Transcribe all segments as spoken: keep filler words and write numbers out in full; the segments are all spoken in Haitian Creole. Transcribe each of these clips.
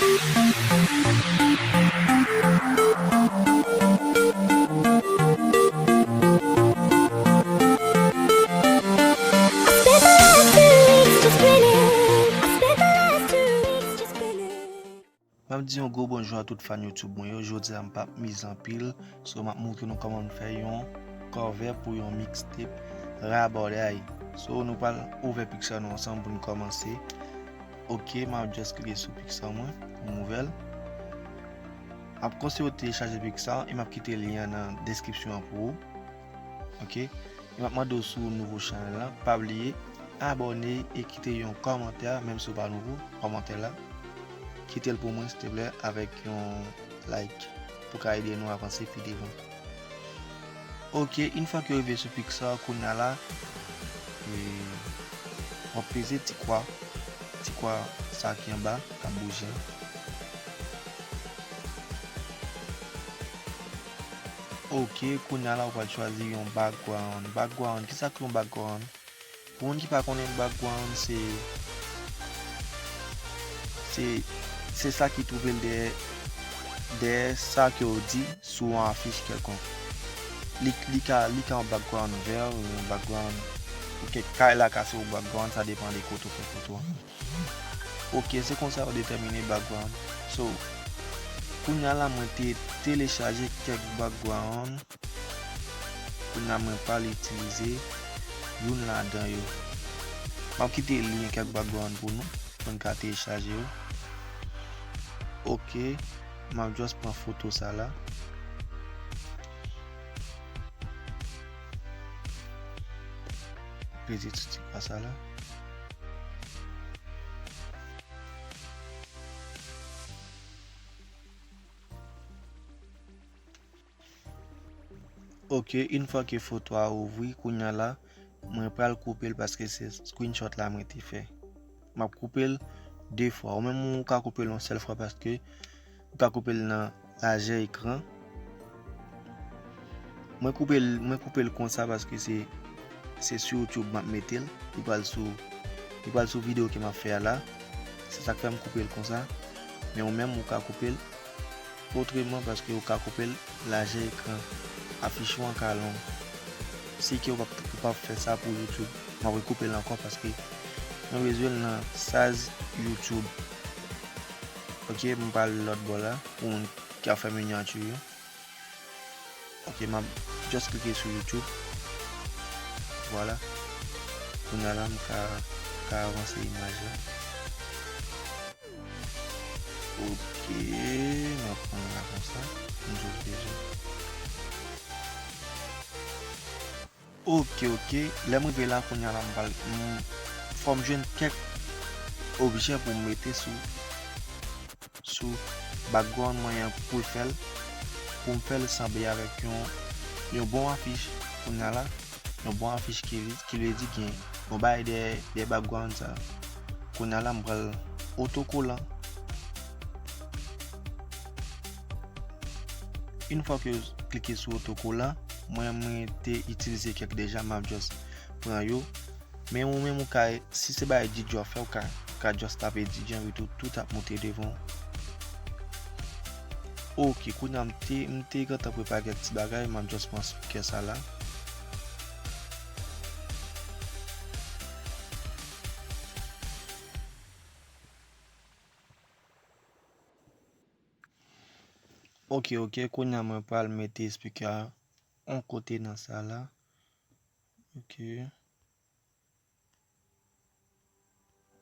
M ap di yon gwo bonjou a tout fan YouTube mwen yo. Jodi a m p ap mize anpil, so m ap montre nou kòman m fè yon cover pou yon mixtape rabòday. So nou pral ouvè Pixar nou ansanm pou n kòmanse. Ok, m ap just klike sou Pixar mwen pou m ouvè l. M ap konseye w telechaje Pixar e m ap kite lyen an nan deskripsyon an pou ou. Ok? E m ap mande w sou nouvo chanèl la, pa bliye abòne e kite yon kòmantè, menm si w pa nouvo, kòmantè la. Kite l pou mwen, silteplè, avèk yon like, pou ka ede nou avanse pi devan. Ok, yon fwa ke w rive sou Pixar, kounye a la, e, w ap peze ti kwa, ti kwa sa ki anba, k ap bouje an. Ok, kounye a la, ou pral chwazi yon background. Background, kisa ki yon background? Pou moun ki pa konnen, background, se, se, se sa ki twouve l dèyè, dèyè sa ke w di sou yon afich kèlkonk. Li, li ka, li ka yon background vè, yon background, ou kèk kay la ka se yon background, sa depann de kote w fè foto an. Ok, se konsa yo detèmine background. So, kounye a la, mwen te telechaje kèk background. Kounye a, mwen pral itilize youn ladan yo. M ap kite lyen kèk background pou nou, pou n ka telechaje yo. Ok, m ap just pran foto sa la. Peze sou ti kwa sa la. Ok, yon fwa ke foto a ouvri, kounye a la, mwen pral koupe l paske se screenshot la mwen te fè. M ap koupe l de fwa. Ou menm ou ka koupe l yon sèl fwa paske ou ka koupe l nan lajè ekran. Mwen koupe l, mwen koupe l konsa paske se, se sou YouTube m ap mete l. Li pral sou, li pral sou videyo ke m ap fè a la. Se sa k fè m koupe l konsa. Men ou menm ou ka koupe l otreman paske ou ka koupe l lajè ekran. Afich ou an ka long. Si ke ou p ap, ou p ap fè sa pou YouTube, m ap rekoupe l ankò paske mwen bezwen l nan size YouTube. Ok, m pral lòt bò la pou moun ki ap fè minyati yo. Ok, m ap just klike sou YouTube. Vwala. Kounye a la, m ka, ka avanse imaj la. Ok, m ap pran la konsa. M jis bezwen. Ok, ok. Lè m rive la, kounye a la, m pral, m, fò m jwenn kèk objè pou m mete sou, sou background mwen an pou l fè l, pou m fè l sanble avèk yon, yon bon afich. Kounye a la, yon bon afich ki, ki vle di gen yon bagay dèyè, dèyè background sa. Kounye a la, m pral otokolan. Yon fwa ke w klike sou otokolan, mwen, mwen te itilize kèk deja, m ap just pran yo. Men ou menm ou ka, si se bagay DJ w ap fè, ou ka, ou ka just tape DJ an, epi tou, tout ap monte devan w. Ok, kounye a m te, m te gentan prepare kèk ti bagay, m ap just pran speaker sa la. Ok, ok, kounye a mwen pral mete speaker a yon kote nan sa la. Ok.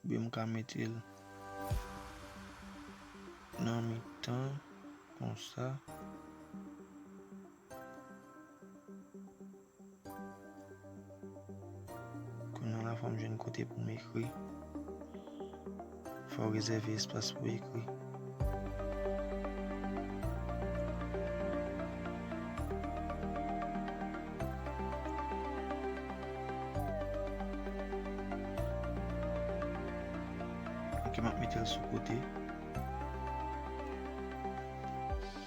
Oubyen m ka mete l nan mitan, konsa. Kounye a la, fò m jwenn kote pou m ekri. Fò w rezève espas pou ekri. Ok, m ap mete l sou kote.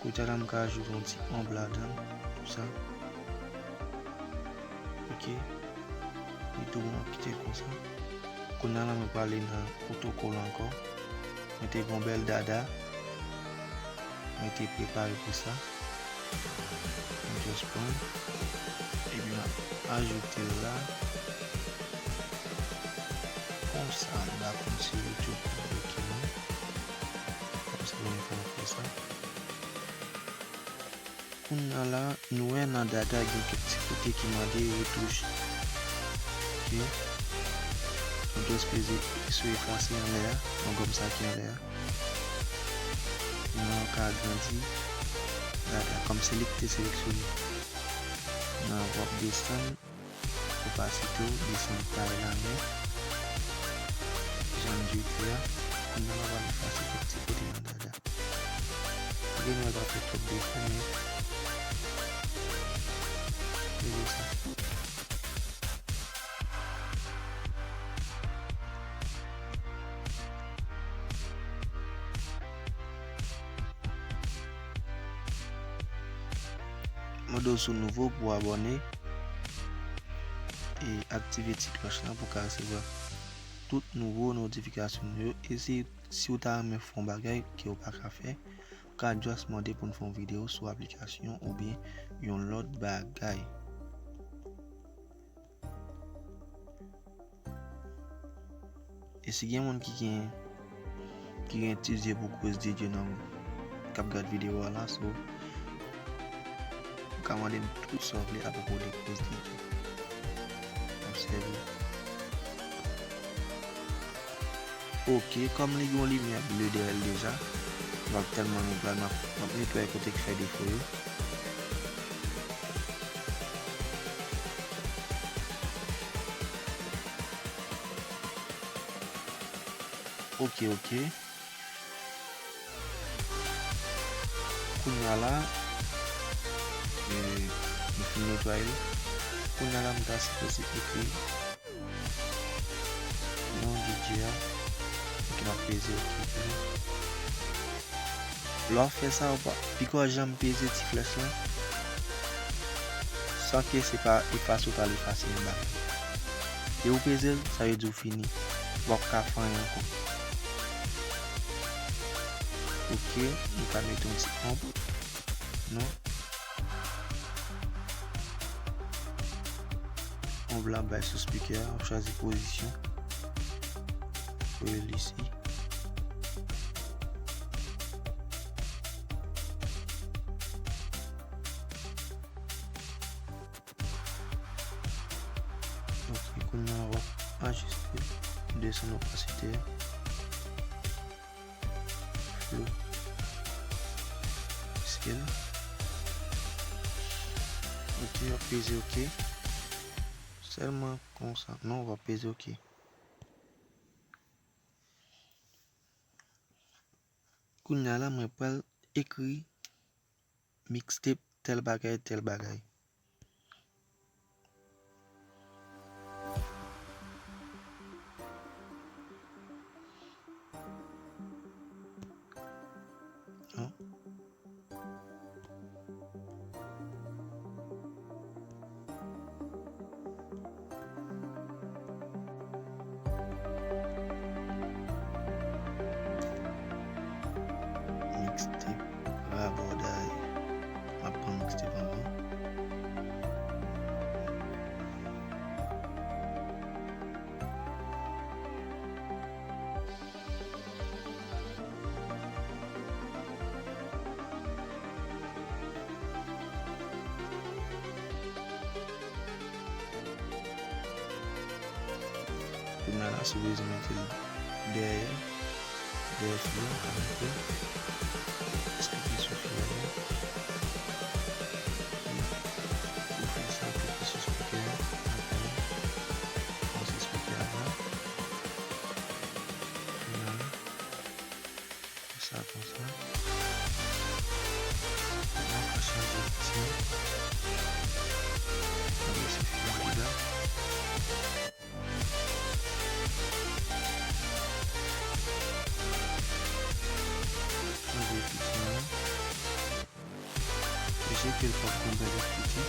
Kounye a la, m ka ajoute yon ti ombre ladan l, konsa. Ok. Li tou bon, m ap kite l konsa. Kounye a la, mwen prale nan otokolan ankò. Mwen te gen yon bèl dada. Mwen te prepare pou sa. Mwen just pran. Epi m ap ajoute l la. Konsa, m pa konn si YouTube ap bloke mwen. Konsa, mwen fè sa. Kounye a la, nou wè nan dada gen kèk ti kote ki mande retouch. Ok. Nou just peze sou efase anlè a, nan gòm sa ki anlè a. Kounye a w ka agrandi dada, kòm se li ki te seleksyone. Kounye a w ap desann opasite w, desann tay la, men jan m di w te a, kounye a w ap efase kèk ti kote nan dada. Gen nou pa fè twòp defo, men rele sa. Mande w si w nouvo pou w abòne e aktive ti klòch lan pou w ka resevwa tout nouvo notifikasyon nou yo. E si, si w ta renmen fè yon bagay ke w pa ka fè, ou ka just mande pou n fè yon videyo sou aplikasyon oubyen yon lòt bagay. E si gen moun ki gen, ki gen ti zye pou koz de Dye nan, k ap gad videyo a la, so, ou ka mande m tout sa w vle apwopo de koz de Dye. M ap sèvi. Ok, kòm li gen yon limyè ble dèyè l deja, m ap tèlman netwaye, m ap, m ap netwaye kote k fè defo yo. Ok, ok. Kounye a la, e, nou fin netwaye li. Kounye a la, m ta sipoze ekri non de Dye a. Ok, m ap peze ok pou nou. Lè w ap fè sa, ou pa, piko w janm peze ti flèch lan, san ke se pa efase ou pral efase yon bagay. Lè ou peze l, sa vle di ou fini. Ou p ap ka fè anyen ankò. Ok, nou ka mete yon ti onb. Non. Onb la bay sou spikè a, w ap chwazi pozisyon. Voye l isi. Ok, kounye a w ap ajiste, desann opasite a. Flow. Scale. Ok, w ap peze ok. Sèlman konsa. Non, w ap peze ok. Kounye a la, mwen pral ekri mixtape tèl bagay, tèl bagay. Non. Mixtape rabòday. M ap pran mixtape anvan. Kounye a la, si w bezwen mete l dèyè, dèyè fi a, w ka mete l. Esplike sou fi a, non. Pou fè sa, klike sou spikè a, apre, pase spikè a la. Kounye a, fè sa konsa. Kounye a, fè chanje ti. Mwen se fi a ki la. Chanje piti an. Mesye ke l p ap gon bèl piti.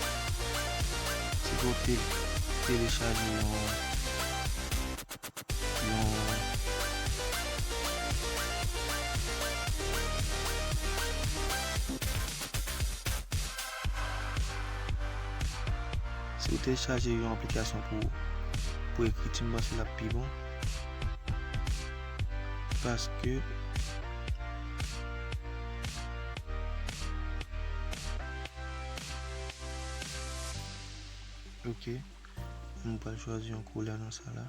Se ke w te telechaje yon, yon, Si w telechaje yon aplikasyon pou, pou ekriti, m panse l ap pi bon. Paske, ok, m pral chwazi yon koulè nan sa la.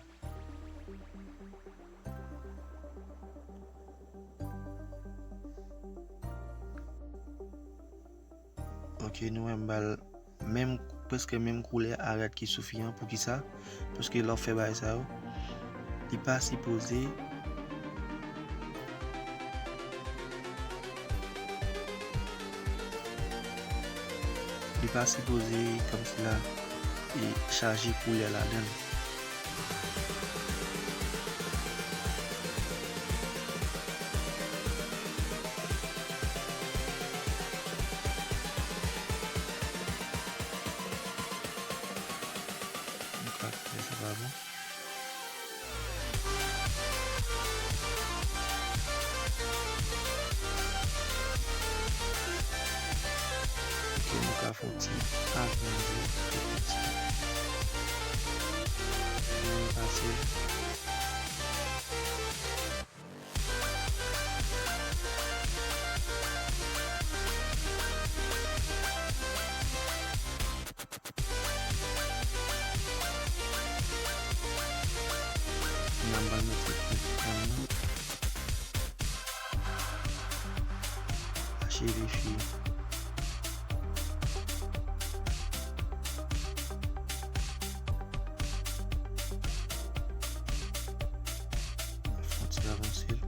Ok, nou wè m ba l menm, prèske menm koulè a rad ki sou fi an. Poukisa? Paske lè w fè bagay sa yo, li pa sipoze, li pa sipoze kòmsi la, e chaje koulè ladan l. M kwè sa pa bon. Ok, nou ka fè yon ti agrandi tou piti. Ann pase. N a pral mete M nan. Acheve fi. Fè yon ti avanse l.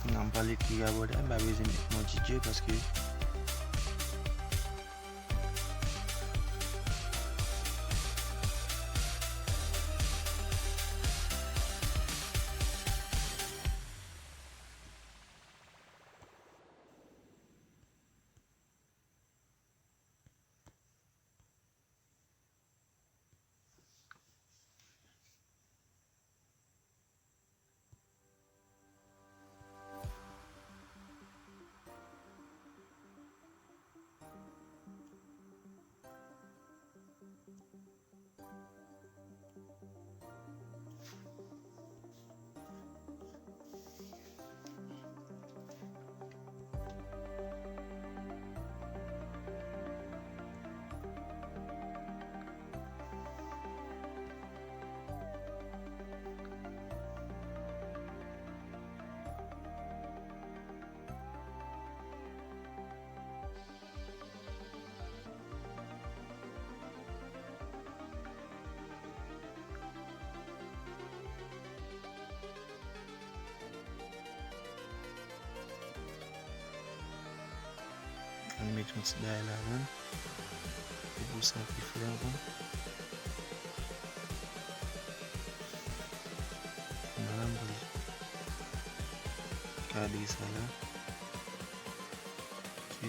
N a pral ekri Rabòday, m pa bezwen met non DJ paske Ann met yon ti bagay ladan l pou pouse l pi fre ankò. Vwala, m pral kadre sa la. Ok.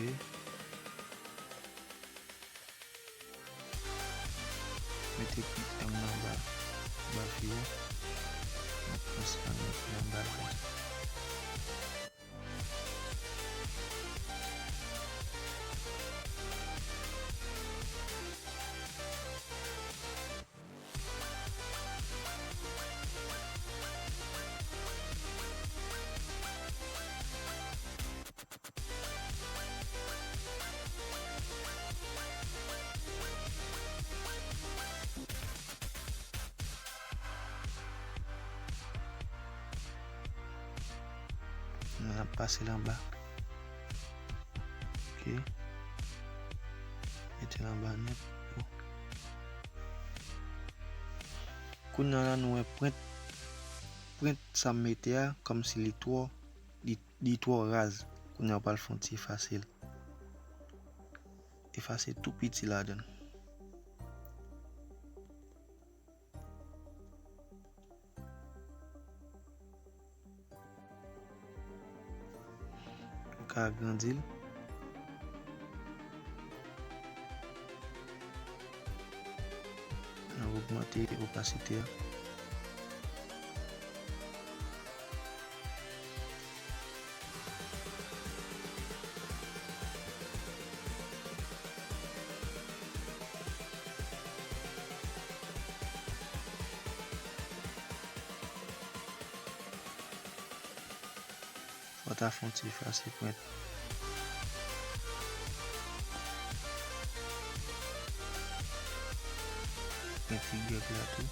Mete ti M nan anba, anba fi a. Mwen panse ann mete anba la. N ap pase l anba. Ok. Mete l anba nèt. Bon. Kounye a la, nou wè pwent, pwent sa m mete a, kòmsi li twò, li, li twò raz. Kounye a, w pral fè yon ti efase l. Efase tou piti ladan l. Ou ka agrandi l. N ap ogmante opasite a. Ou ta fè yon ti efase pwent, pwent Y la tou.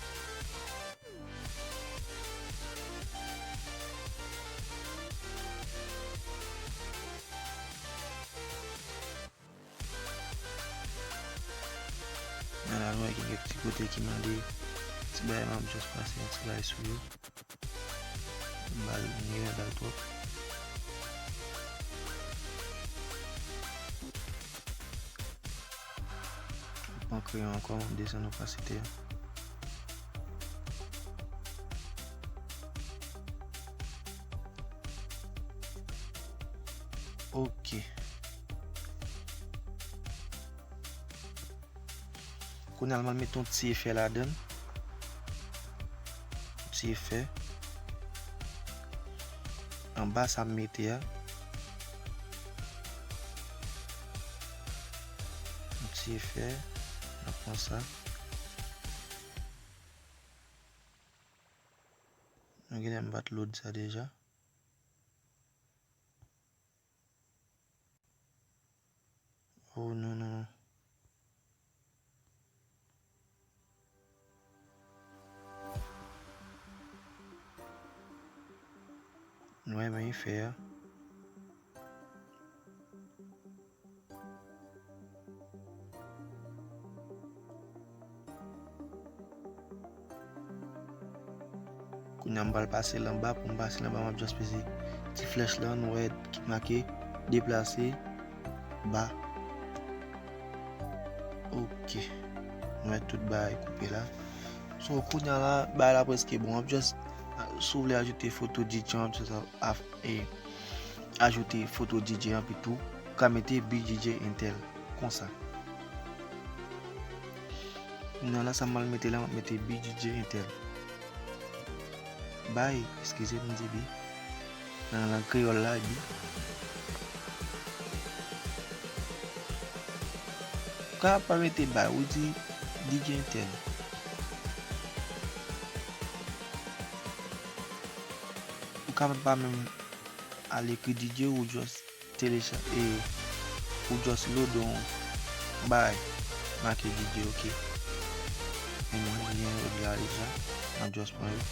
Nan la, nou wè gen kèk ti kote ki mande ti bagay, m ap just pase yon ti bagay sou yo. M ba l, m gentan ba l twòp. M pran kreyon ankò, m desann opasite a. Ok. Kounye a, m al mete yon ti efè ladan l. Yon ti efè. Anba sa m mete a. Yon ti efè. N ap pran sa. Nou genlè m pa t load sa deja. Oh, non, non, non. Nou wè men efè a. Kounye a, m pral pase l anba. Pou m pase l anba, m ap just peze ti flèch lan, nou wè ki make deplase ba. Ok. Nou wè tout bagay koupe la. So, kounye a la, bagay la prèske bon. M ap just, si w vle ajoute foto D J an, m ap just a, e, ajoute foto D J an, epi tou, ou ka mete B D J entèl, konsa. Nan la, sa m al mete la, m ap mete B D J entèl. Bay, eskize m di bi. Nan lang kreyòl la, bi. Ou ka pa mete bay, ou di D J entèl. Ou ka pa menm al ekri D J, ou just telecha-, e, ou just load yon bay, make D J, ok. E mwen, li gen yo la deja, m ap just pran yo.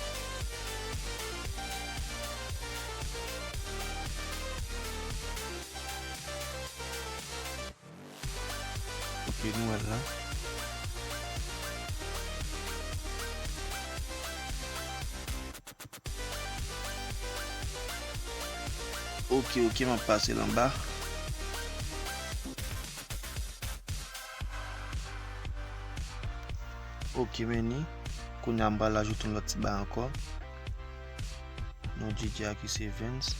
Ok, nou wè l la. Ok, ok, m ap pase l anba. Ok, men ni. Kounye a, m pral ajoute yon lòt ti bagay ankò. Non D J a ki se Vens.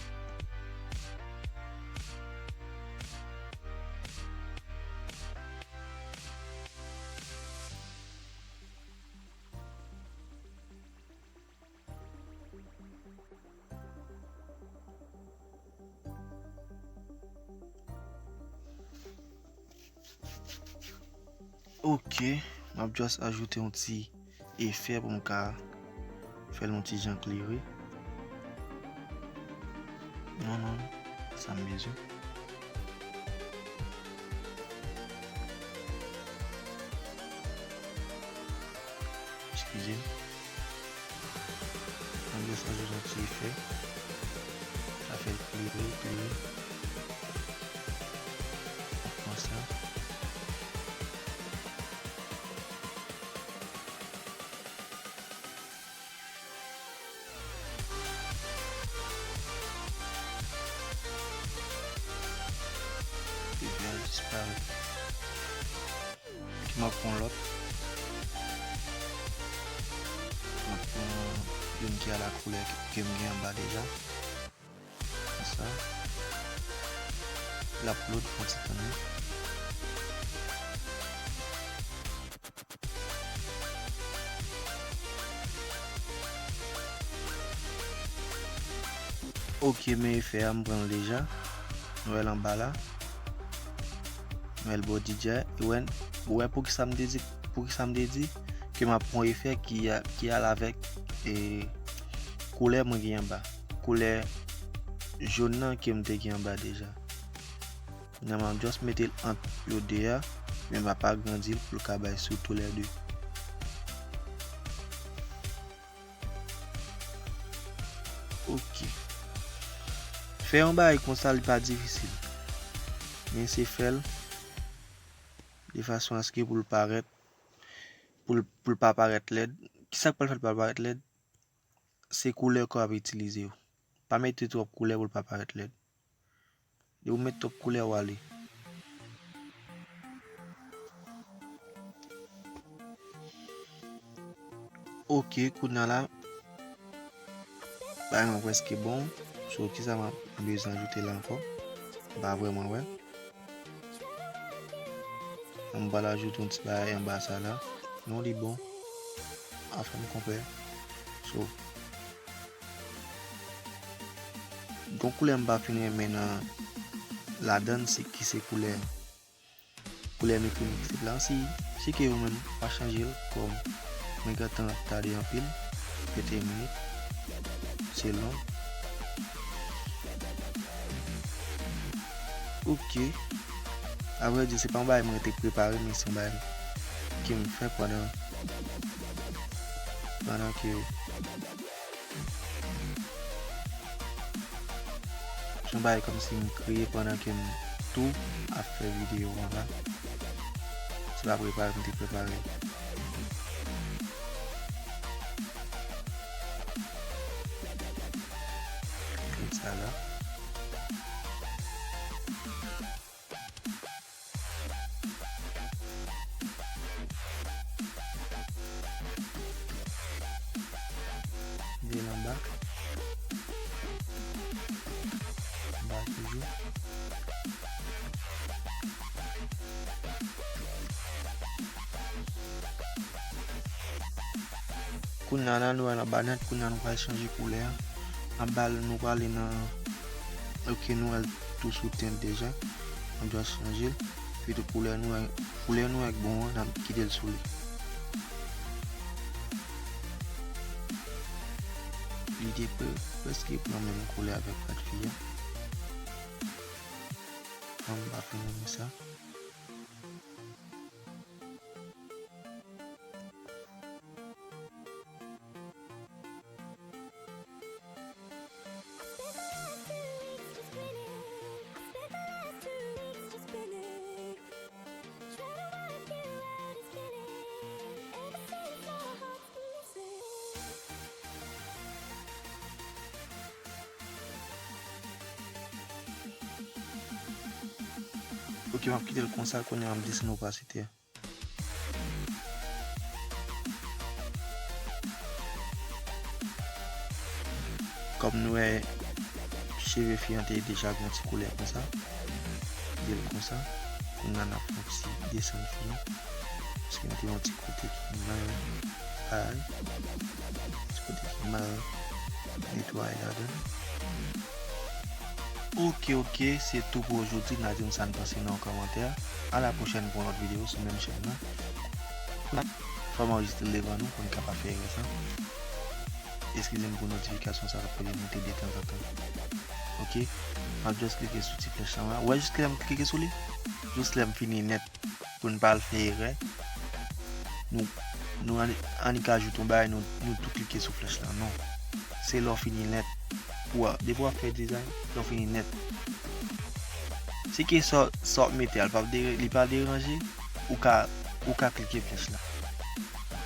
Ok, m ap just ajoute yon ti efè pou m ka fè l yon ti jan klere. Non, non, sa m bezwen. Eskize m. Ann jis ajoute yon ti efè. Sa fè l klere, klere. Konsa. Efè a disparèt. M ap pran lòt. M ap pran youn ki a la koulè ke, ke m gen anba deja. Konsa. L ap load, fè yon ti tann wi. Ok, men efè a, m pran l deja. Nou wè l anba la. Nou wè l bò D J. Ou wè, ou wè poukisa m te di, poukisa m te di ke m ap pran efè ki a, ki al avèk, e, koulè mwen gen anba. Koulè jòn nan ke m te gen anba deja. Kounye a m ap just mete l ant yo de a, men m ap agrandi l pou l ka bay sou toulède. Ok. Fè yon bagay konsa, li pa difisil. Men se fè l de fason aske pou l parèt, pou l, pou l pa parèt lèd. Kisa k pral fè l pa parèt lèd? Se koulè ke w ap itilize yo. Pa mete twòp koulè pou l pa parèt lèd. Depi w met twòp koulè, w ale. Ok, kounye a la, bagay mwen prèske bon. So, kisa m ap bezwen ajoute la ankò? M pa vrèman wè. M pral ajoute yon ti bagay anba sa la. Non, li bon. Afè m konpè. So, gon koulè m pa fin renmen nan ladann se ki se koulè, koulè mekri miksik la. Si, si ke ou menm pa chanje l, kòm mwen gentan tande anpil, venteyen minit, se long. Ok. Avrèdi, se pa yon bagay mwen te prepare, men se yon bagay ke m fè pandan, pandan ke Se yon bagay kòmsi m kreye pandan ke m tou ap fè videyo an la. Se pa prepare m te prepare. Konsa la. Vin anba. Anba toujou. Kounye a la, nou al anba nèt, kounye a nou pral chanje koulè a. Anba l, nou prale nan, ok, nou al tou sou tint deja. Nou dwe chanje l. Epi tou koulè nwè, koulè nwè k bon an, n ap kite l sou li. Li te pre-, prèske pran menm koulè avèk rad fi a. An m pa fin renmen sa. Ok, m ap kite l konsa, kounye a m desann opasite a. Kòm nou wè, cheve fi an te deja gen yon ti koulè konsa. Kite l konsa. Kounye a n ap fè yon ti desann fi an. Paske m te yon ti kote ki mal bay. Ti kote ki mal netwaye ladan. Ok, ok, se tou pou ojodi. N a di m sa n panse nan yon kòmantè. A la pwochèn pou yon lòt videyo sou menm chèn nan. Fò m anrejistre l devan nou pou n kapab fè erè sa. Eskize m pou notifikasyon sa k ap toujou moute detanzantan. Ok, m ap just klike sou ti flèch lan la. Ou wè jis lè m klike sou li? Jis lè m fini nèt. Pou n pa al fè erè. Nou, nou annik, annik ajoute yon bagay, nou, nou tou klike sou flèch lan. Non. Se lè w fini nèt. Pou w, depi w ap fè dizay, lè w fini nèt. Si ke sa, sa w ap mete a, li p ap dere-, li pa deranje, ou ka, ou ka klike flèch la.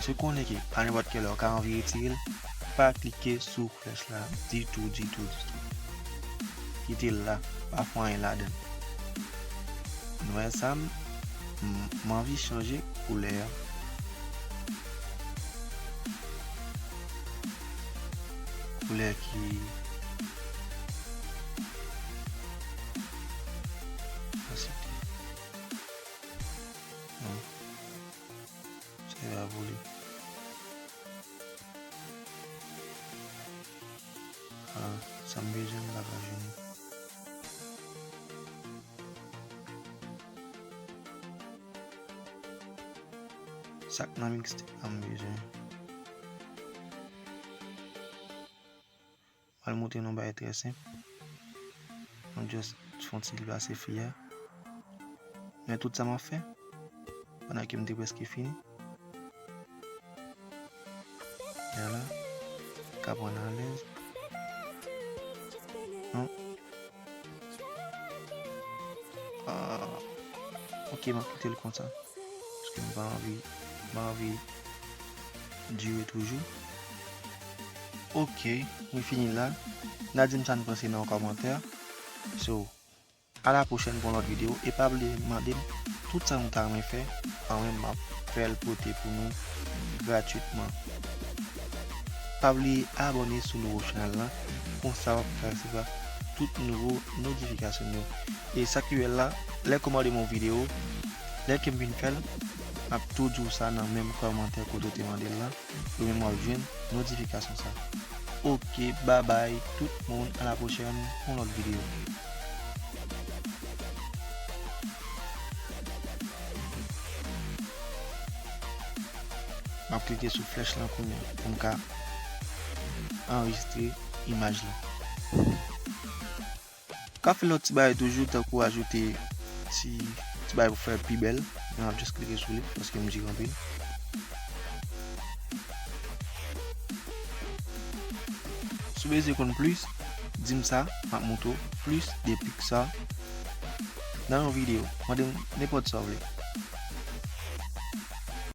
Se konnen ke, a nenpòt kèlè, ou ka anvi retire l, pa klike sou flèch la ditou, ditou, ditou. Kite l la, pa fè anyen ladan l. Nou wè sa, m, m, m anvi chanje koulè a. Koulè ki asepte. Non. Se pa pou li. Ah, sa m bezwen m pa ka jwenn. Sa k nan mixtape la m bezwen. Pral montre nou bagay trè senp. Mwen just fè yon ti deplase fi a. Men tout sa m ap fè, pandan ke m te prèske fini. Vwala. K ap ann alèz. Non. Ah. Ok, m ap kite l konsa. Paske m pa anvi, m pa anvi dire toujou. Ok, mwen fini la. N a di m sa n panse nan yon kòmantè. So, a la pwochèn pou yon lòt videyo. E pa bliye mande m tout sa nou ta renmen fè. Mwen menm m ap fè l pote pou nou gratitman. Pa bliye abòne sou nouvo chanèl la. Konsa w ap ka resevwa tout nouvo notifikasyon yo. E sa ki bèl la, lè ke w mande m yon videyo, lè ke m vin fè l, m ap tou di w sa nan menm kòmantè kote w te mande l la. Ou menm w ap jwenn notifikasyon sa. Ok, babay tout moun, a la pwochèn pou yon lòt videyo. M ap klike sou flèch lan kounye a pou m ka anrejistre imaj lan. Ka fè lòt ti bagay toujou, tankou ajoute ti, ti bagay pou fè l pi bèl. Men m ap just klike sou li, paske m di anpil. Si w bezwen konn plis, di m sa, m ap montre w plis de Pixar nan yon videyo. Mande m nenpòt sa w vle.